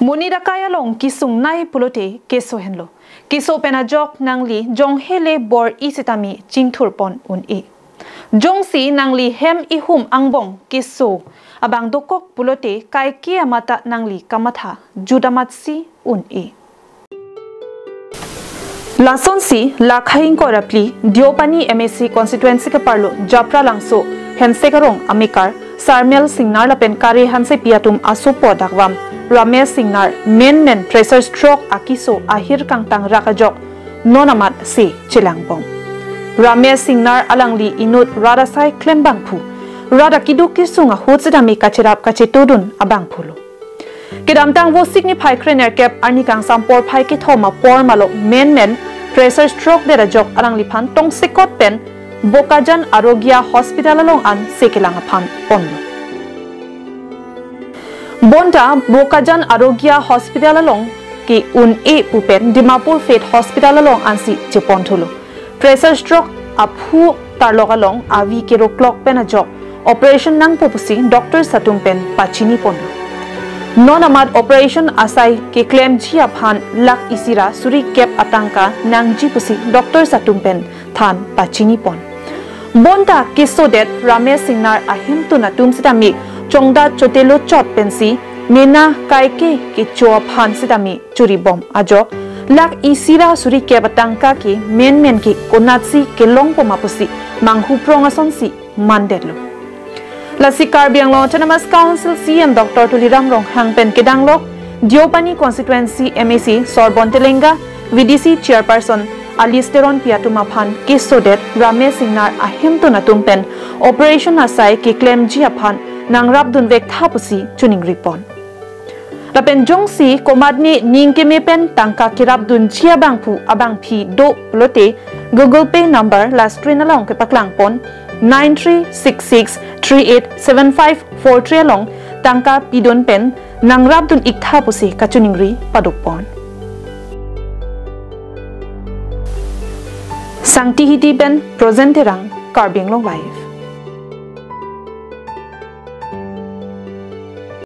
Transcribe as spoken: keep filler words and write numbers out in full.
Monit akai along kesung nai pulote keso henlo. Keso pen ajok nangli jonghele bor-i sitame chingthur pon un-e. Jongsi nangli hem ihum angbong keso abang dokok pulote kaike amat ta nangli kamatha jut amatsi un-e. Lasonsi lakha ingkoi ra phli Deopani M A C constituency keparlo Japralangso Hensek arong amekar Sarmel Singnar lapen Kare Hansepi atum asopo adakvam Ramesh Singnar menmen pressure stroke akeso ahir kangtang rak ajok non amatsi chelangbom. Ramesh Singnar alangli inut rat asai klem bangphu, rat akeduk kesung ahut sitame kacherap kachetudun abangphulo. Kedamtang Vosik niphai krenerkep arni kangsam porphai kethom apor malok menmen pressure stroke det ajok alangliphan tongsekot pen Bokajan Arogya Hospital along ansi kelang aphan ponlo. Bonta Bokajan Arogya Hospital along ke un-e pu pen Dimapur Faith Hospital along ansi cheponthulo. Pressure stroke aphu tarlok along avi keroklok pen ajok operation nangpo pusi doctors atum pen pachini ponlo. Non amat operation asai keklemji aphan lakh isi ra suri kep atangka nangji pusi doctors atum pen than pachini pon. Bonta kesodet Ramesh Singnar ahemtun atum sitame chongdat chotelo chot pensi mena kaike kecho aphan sitame churibom ajok lakh isi ra suri kep atangka ke menmen ke konatsi kelongpo ma pusi manghuprong asonsi mandetlo. Lasi Karbi Anglong Autonomous Council C E M Doctor Tuliram Ronghang pen kedanglok Deopani constituency M A C Sorbon Telenga, V D C chairperson Alice Teronpi atum aphan kesodet Ramesh Singnar ahemtun atum pen operation asai keklemji aphan nangrapdun vektha pusi choningri pon. Lapen jongsi komatne ning keme pen tangka kerapdunji abangphu abangphi do pulote Google Pay number la screen along kepaklang pon nine three six six three eight seven five four three along tangka pidun pen nangrapdun iktha pusi kachoningri paduk pon. Sangti Hidi pen Projen Terang, Karbi Anglong Live.